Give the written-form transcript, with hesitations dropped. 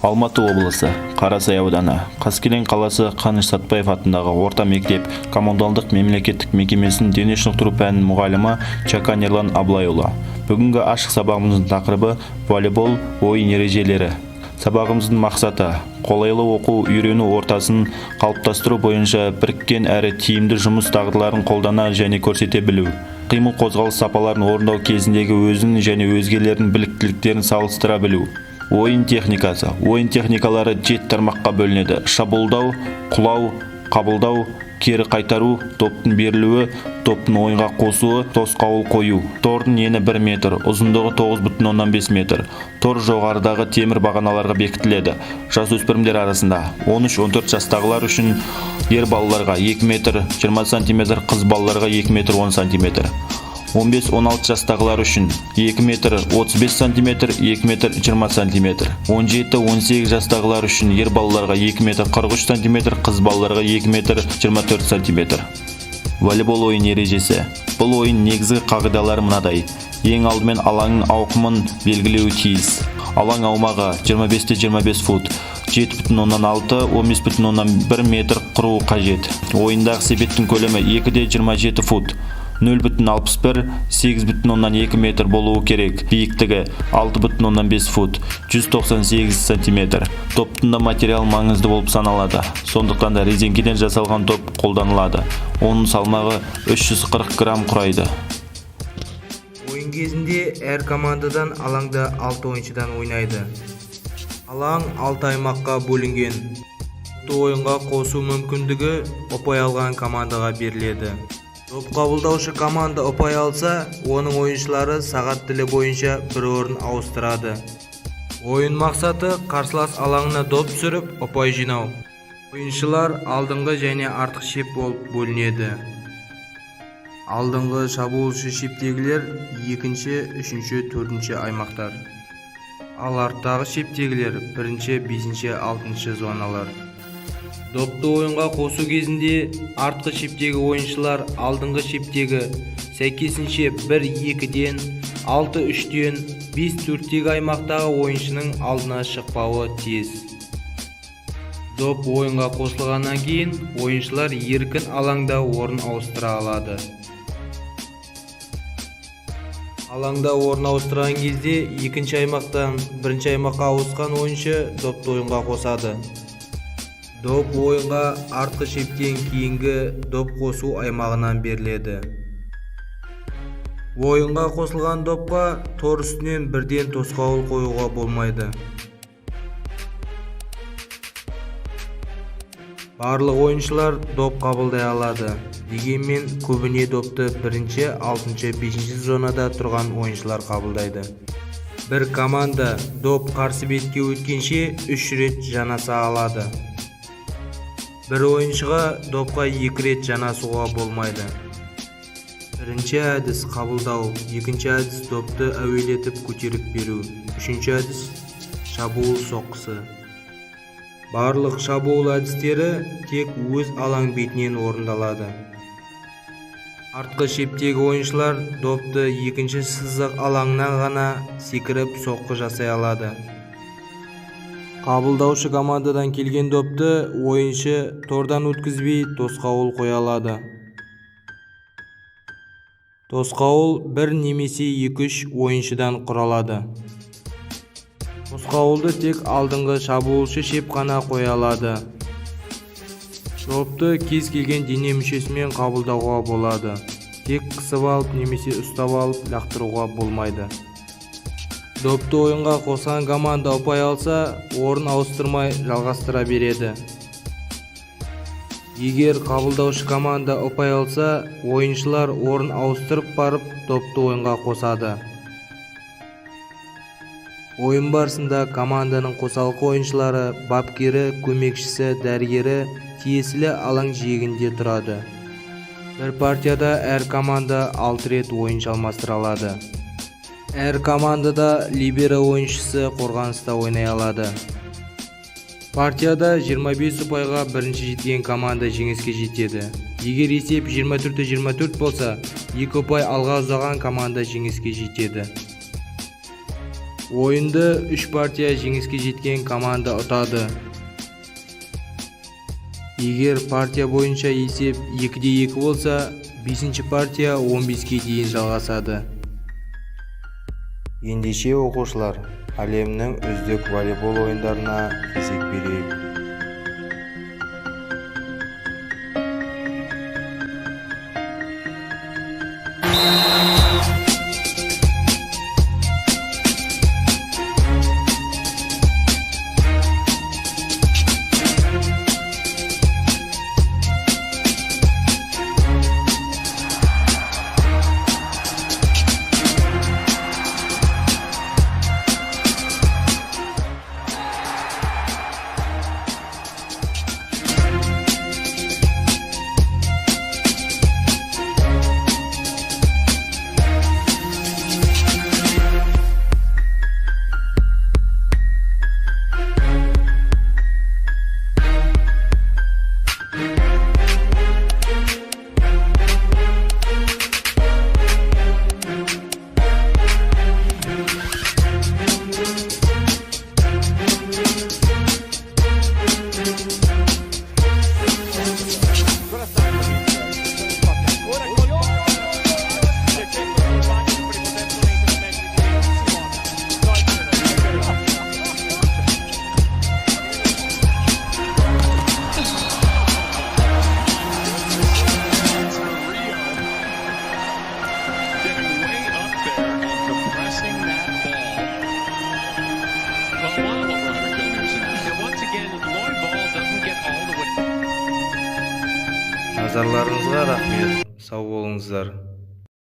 Алматы облысы, Қарасай ауданы, Қаскелең қаласы Қаныш Сәтбаев атындағы орта мектеп коммуналдық мемлекеттік мекемесінің дене шынықтыру пәнінің мұғалімі Чакан Ерлан Абылайұлы. Бүгінгі ашық сабағымыздың тақырыбы волейбол ойын ережелері. Сабағымыздың мақсаты қолайлы оқу үйрену ортасын қалыптастыру бойынша біріккен әрі тиімді жұмыс дағдыларын қолдана және көрсете білу. Қимыл қозғалыс сапаларын орындау кезіндегі өзінің және өзгелердің біліктіліктерін салыстыра білу. Ойын техникасы. Ойын техникалары жеті тармаққа бөлінеді. Шабуылдау, құлау, қабылдау, кері қайтару, доптың берілуі, доптың ойынға қосуы, тосқауыл қою. Тордың ені 1 метр, ұзындығы 9,5 метр. Тор жоғарыдағы темір бағаналарға бекітіледі. Жасөспірімдер арасында 13-14 жастағылар үшін ер балаларға 2 метр 20 сантиметр, қыз балаларға 2 метр 10 сантиметр. 15-16 жастағылар үшін 2 метр 35 сантиметр, 2 метр 20 сантиметр. 17-18 жастағылар үшін ер балаларға 2 метр 43 сантиметр, қыз балаларға 2 метр 24 сантиметр. Волейбол ойын ережесі. Бұл ойын негізгі қағидалары мынадай. Ең алдымен алаңның ауқымын белгілеуі тиіс. Алаң аумағы 25-25 фут, 7,6 15,1 метр құруы қажет. Ойындағы себеттің көлемі 2-27 фут, 0,61 8,2 метр болуы керек. Биіктігі 6,5 фут, 198 сантиметр. Доптың да материал маңызды болып саналады. Сондықтан да резеңкеден жасалған доп қолданылады. Оның салмағы 340 грамм құрайды. Ойын кезінде әр командадан алаңда 6 ойыншыдан ойнайды. Алаң 6 аймаққа бөлінген. Допты ойынға қосу мүмкіндігі ұпай алған командаға беріледі. Доп қабылдаушы команда ұпай алса, оның ойыншылары сағат тілі бойынша бір орын ауыстырады. Ойын мақсаты қарсылас алаңына доп түсіріп, ұпай жинау. Ойыншылар алдыңғы және артқы шеп болып бөлінеді. Алдыңғы шабуылшы шептегілер екінші, үшінші, төртінші аймақтар. Ал арттағы шептегілер бірінші, бесінші, алтыншы зоналар. Допты ойынға қосу кезінде артқы шептегі ойыншылар алдыңғы шептегі сәйкесінше 1-2-ден, 6-3-тен, 5-4-тегі аймақтағы ойыншының алдына шықпауы тиіс. Доп ойынға қосылғаннан кейін ойыншылар еркін алаңда орын ауыстыра алады. Алаңда орын ауыстырған кезде екінші аймақтан бірінші аймаққа ауысқан ойыншы допты ойынға қосады. Доп ойынға артқы шептен кейінгі доп қосу аймағынан беріледі. Ойынға қосылған допқа тор үстінен бірден тосқауыл қоюға болмайды. Барлық ойыншылар доп қабылдай алады. Дегенмен көбіне допты бірінші, алтыншы, бесінші зонада тұрған ойыншылар қабылдайды. Бір команда доп қарсы бетке өткенше 3 рет жанаса алады. Бір ойыншыға допқа 2 рет жанасуға болмайды. Бірінші әдіс қабылдау, екінші әдіс допты әуелетіп көтеріп беру, үшінші әдіс шабуыл соққысы. Барлық шабуыл әдістері тек өз алаң бетінен орындалады. Артқы шептегі ойыншылар допты екінші сызық алаңынан ғана секіріп соққы жасай алады. Қабылдаушы командадан келген допты ойыншы тордан өткізбей тосқауыл қоя алады. Тосқауыл бір немесе 2-3 ойыншыдан құралады. Тосқауылды тек алдыңғы шабуылшы шеп қана қоя алады. Допты кез келген дене мүшесімен қабылдауға болады. Тек қысып алып немесе ұстап алып лақтыруға болмайды. Допты ойынға қосқан команда ұпай алса, орын ауыстырмай жалғастыра береді. Егер қабылдаушы команда ұпай алса, ойыншылар орын ауыстырып барып допты ойынға қосады. Ойын барысында команданың қосалқы ойыншылары, бапкері, көмекшісі, дәрігері тиесілі алаң жиегінде тұрады. Бір партияда әр команда 6 рет ойыншы алмастыра алады. Әр командада либеро ойыншысы қорғаныста ойнай алады. Партияда 25 ұпайға бірінші жеткен команда жеңіске жетеді. Егер есеп 24-24 болса, 2 ұпай алға ұзаған команда жеңіске жетеді. Ойынды 3 партия жеңіске жеткен команда ұтады. Егер партия бойынша есеп 2-2 болса, 5-ші партия 15-ке дейін жалғасады. Ендеше оқушылар, әлемнің үздік волейбол ойындарына кезек берейік. Getting way up there and compressing that ball. Well, well over 100 kilometers an hour. And once again, Lloyd Ball doesn't get all the way. Назарларыңызға рахмет. Сау болыңыздар.